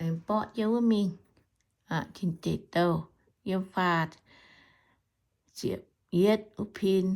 aengx borqv jienv wuov mingh, Tin Deic Douh, yiem faah ziepc yietv wuov pin,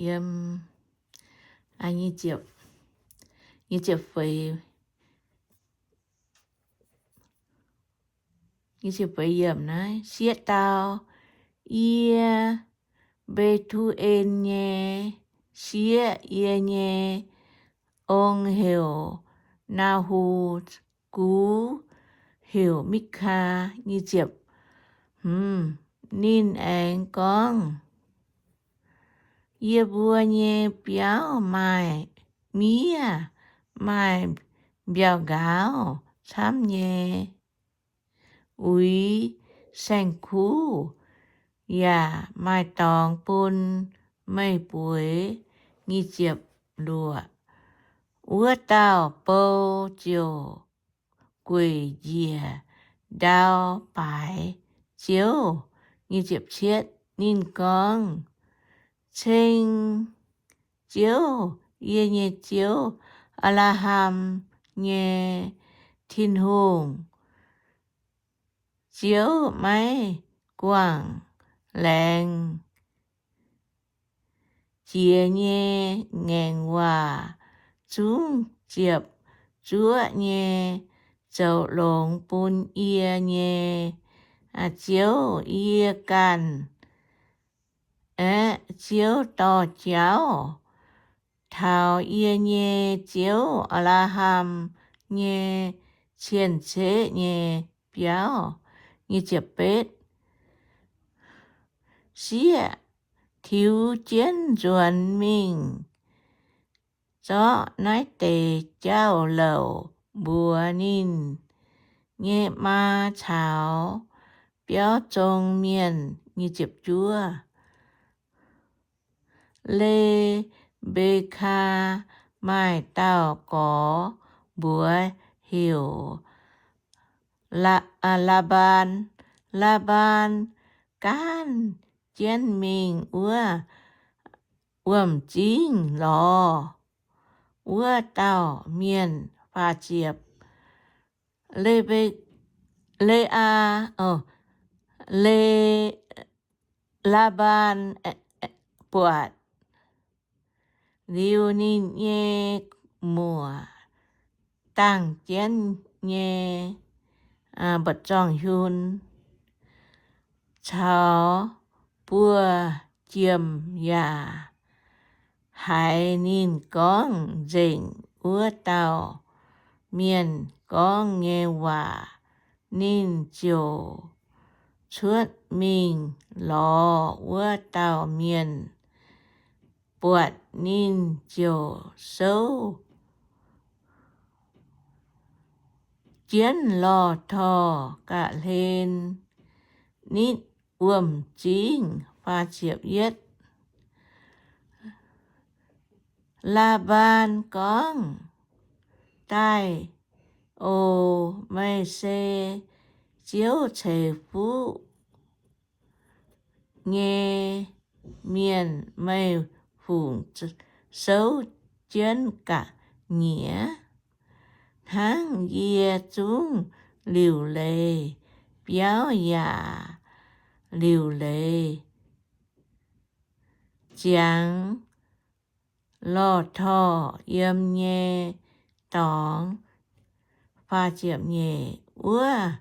yiem nyic ziepc feix, nyic ziepc feix yiemc naaiv. Sieqv dau, Yie, Mbe^tu^en nyei sieqv, yie nyei ong heuc Naa^hu, gux heuc Mikaa. Nyic ziepc, ninh aengx gorngv, Yie mbuo nyei biauv maaih miev, maaih mbiauh nqaauv camv nyei, uix saeng-kuv yaac maaih dorngx bun meih bueix. Nyic ziepc luoqc, wuov dauh bou ziouc gueic njiec ndau baaix Ziouv. Nyic ziepc cietv, ninh gorngv, Ceng Ziouv, yie nyei Ziouv, Apc^laa^ham nyei Tin-Hungh, Ziouv maiv guangc laengz jiex nyei ngaengc waac zungv ziepc zuoqv nyei zoux longx bun yie nyei Ziouv. Yie ganh aeqv, Ziouv dorh jauv taux yie nyei ziouv, Apc^laa^ham, nyei cien-ceqv nyei biauv. Nyic ziepc betv, sieqv tiux jienv nzuonx mingh zorqv naaiv deix jauv-louc mbuox ninh nyei maa caux biauv zong mienh. Nyic ziepc juov, Le^mbe^kaa maaih dauh gorx mbuox heuc Laa^, Laa^mbaan. Laa^mbaan gaanv jienv mingh wuov wuom-zingv lorz wuov dauh mienh. Faah ziepc, Le^mbe, Le^aa, Le, Laa^mbaan buatc liuz ninh nyei muoc dangh jienv nyei mba'zorng-hiun caux buoz-jiem yaac haiz ninh gorngv nzengc wuov dauh mienh gorngv nyei waac. Ninh ziouc cuotv mingh lorz wuov dauh mienh. Buatc ninh ziouc souv jienv lorh torh ga'hlen nitv wuom-zingv. Laa^mbaan gorngv, Daaih oc. Meih se Ziouv ceix fuqv nyei mienh, meih fungc souv jienv ga'nyiec hnangv yie zungv liuc leiz biauv yaac liuc leiz ziangx lorh torh yiem nyei dorngx. Wuov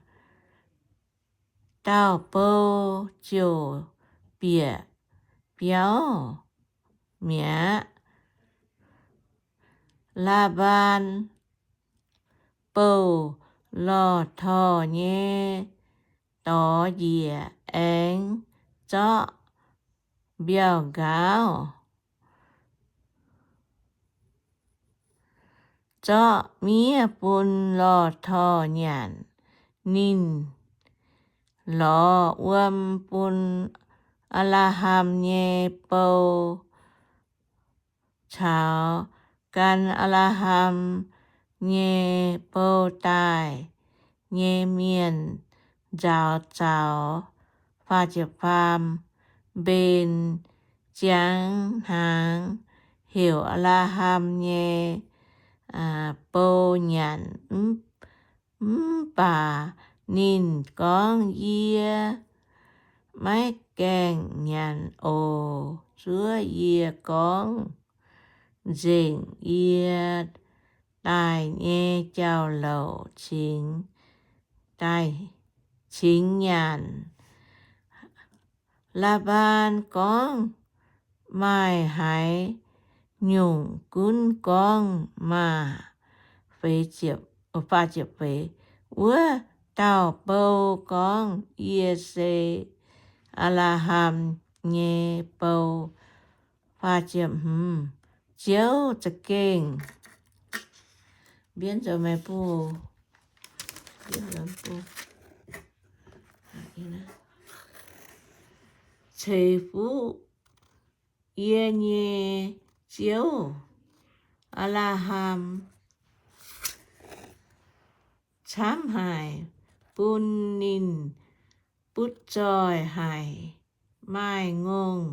dauh bou ziouc bieqc biauv mi'aqv. Laa^mbaan bouh lorh torh nyei dorx njiec aengx zorqv mbiauh nqaauv, zorqv miev bun lorh torh nyanc. Ninh lorz wuom bun Apc^laa^ham nyei bou caux gan Apc^laa^ham nyei bou daaih nyei mienh nzaaux zaux. Mbenc ziangx hnaangx heuc Apc^laa^ham nyei bou nyanc mv Mv baac ninh gorngv, Yie maiv gaengh nyanc oc. Zuov yie gorngv nzengc yie daaih nyei jauv-louc cingx nyanc. Laa^mbaan gorngv, Maaih haaix nyungc gunv gorngv maah! Wuov dauh bou gorngv, Yie se Apc^laa^ham nyei bou. Ziouv za'gengh ceix fuqv yie nyei ziouv, Apc^laa^ham, camv haic, bun ninh butv zoih haic, maaih ngongh,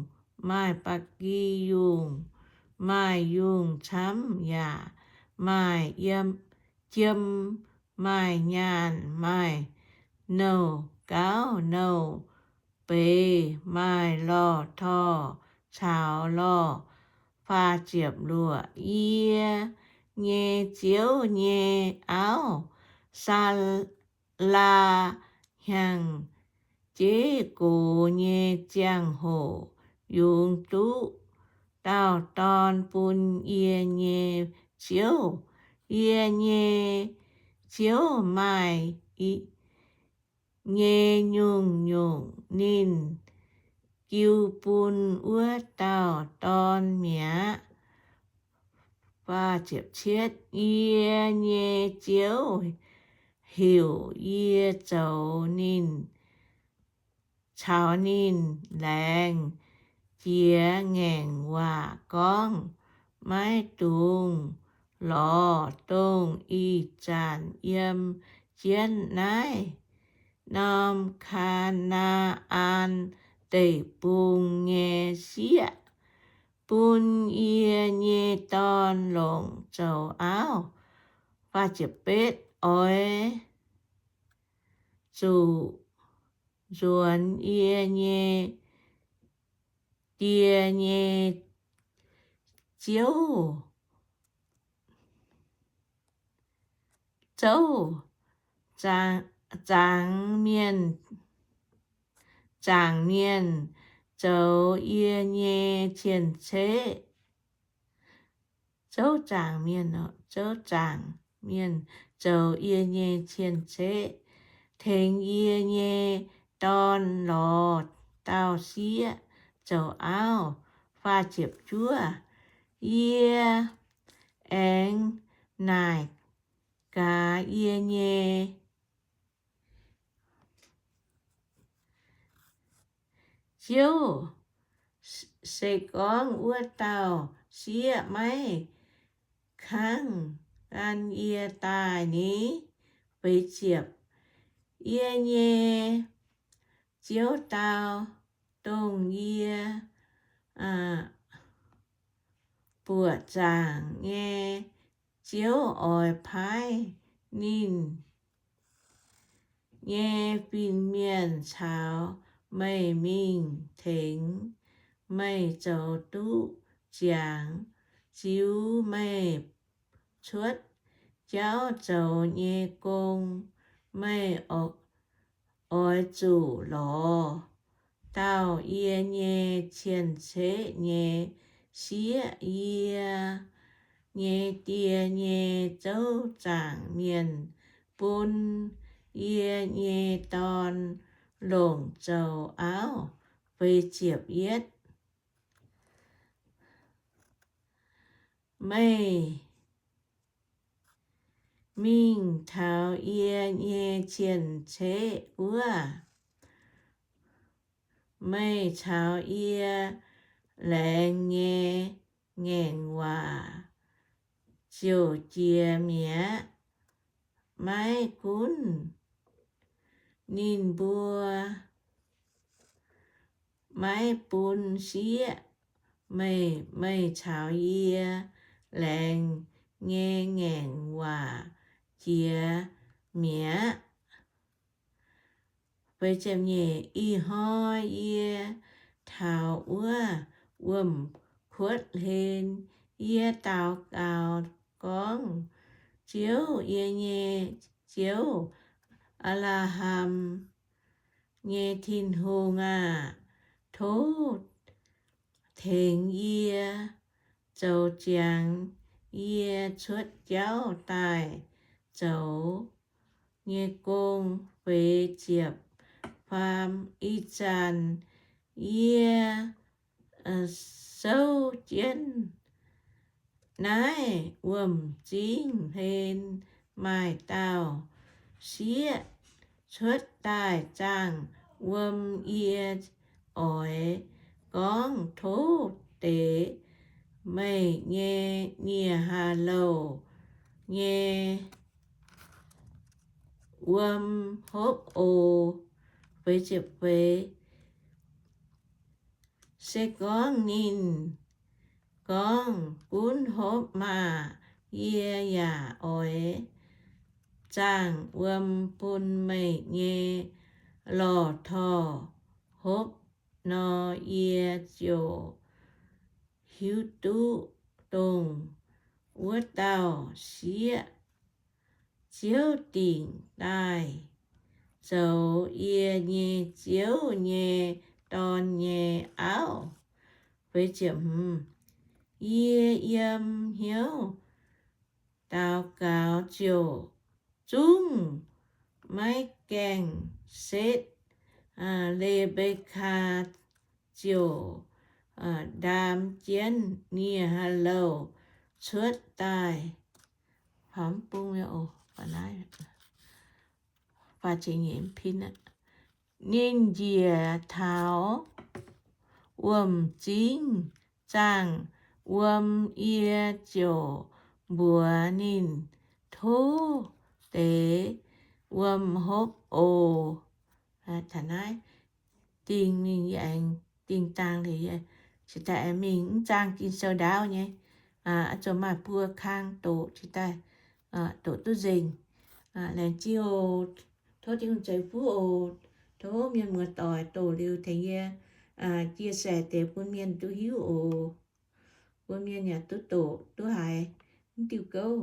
maaih ba'gi yungh, maaih yungh camv yaac maaih jiem, maaih nyaanh, maaih nouh gauv nouh beiz, maaih lorh torh caux lorh. Faah ziepc luoqc. Yie nyei ziouv nyei auv, Saalaa, hnyangx-jeiv gox nyei ziangh hoc yungz duqv dauh dorn bun yie nyei ziouv. Yie nyei ziouv maaih nyei nyungc-nyungc ninh jiu bun wuov dauh dorn mi'aqv. Yie nyei ziouv heuc yie zoux ninh, caux ninh laengz jiex ngaengc waac gorngv, Maiv dungx lorz dongh ih zanc yiem jienv naaiv norm Kaa^naa^an Deic-Bung nyei sieqv bun yie nyei dorn longc zoux auv. Oix zuqc nzuonx yie nyei die nyei ziouv, zouv, zaangc mienh, zaangc mienh zoux yie nyei cien-ceqv. Zouv zaangc mienh, zouv zaangc mienh zoux yie nyei cien-ceqv, tengx yie nyei dorn lorz dauh sieqv zoux auv. Faah ziepc juov. Yie aengx naaic gaax yie nyei ziouv, Se gorngv wuov dauh sieqv maiv kangv gan yie daaih ni? Feix ziepc. Yie nyei ziouv dau, Dongh yie buoqc zaangc nyei ziouv oix paaiv ninh nyei fin-mienh caux meih mingh tengx meih zoux duqv ziangx, ziux meih cuotv jauv zoux nyei gong. Meih oix zuqc lorz dauh yie nyei cien-ceqv nyei sieqv. Yie nyei die nyei zouv zaangc mienh bun yie nyei dorn longc zoux auv. Feix ziepc yietv. Meih mingh taux yie nyei cien-ceqv wuov, meih caux yie laengz nyei ngaengc waac ziouc jiex mi'aqv. Maiv gunv ninh mbuo maiv bun sieqv, meih, meih caux yie laengz nyei ngaengc waac jiex mi'aqv. Ih hnoi yie taux wuov wuom-kuotv hlen, yie daux gaux gorngv, Ziouv, yie nyei Ziouv, Apc^laa^ham nyei Tin-Hungh aah! Tov tengx yie zoux ziangx yie cuotv jauv daaih zoux nyei gong. Feix ziepc faam. Ih zanc yie souv jienv naaiv wuom-zingv hlen, maaih dauh sieqv cuotv daaih zaangh wuom. Yie oix gorngv, Tov deix meih nyei nie-haa-louh nyei wuom hopv oc. Se gorngv ninh gorngv, Gunv hopv maah! Yie yaac oix zaangh wuom bun meih nyei lorh torh hopv nor, yie ziouc hiuv duqv dongh wuov dauh sieqv Ziouv dingc daaih zoux yie nyei Ziouv nyei Dorn nyei auv. Yie yiem hnyouv daux gaux ziouc zungv maiv gaengh setv. Le^mbe^kaa ziouc ndaam jienv nie-haa-louh cuotv daaih. Ninh njiec taux wuom-zingv zaangh wuom. Yie ziouc mbuox ninh, Tov deix wuom hopv oc. Naaiv dingh ninh aengx dingh dangh liuz, cingx daaih aengx mingh mv zaang Ging-Sou ndaauv nyei. Oix zuqc maaih buo kang doqc cingx daaih doqc duqv nzengc. Laengz zingh oc. Tov Tin-Hungh ceix fuqv oc. Tov mienh muoz-doic doqc liuz tengx yie chia sẻ deix bun mienh duqv hiuv oc. Bun mienh yaac duqv doqc duqv haiz mv diuh gouv.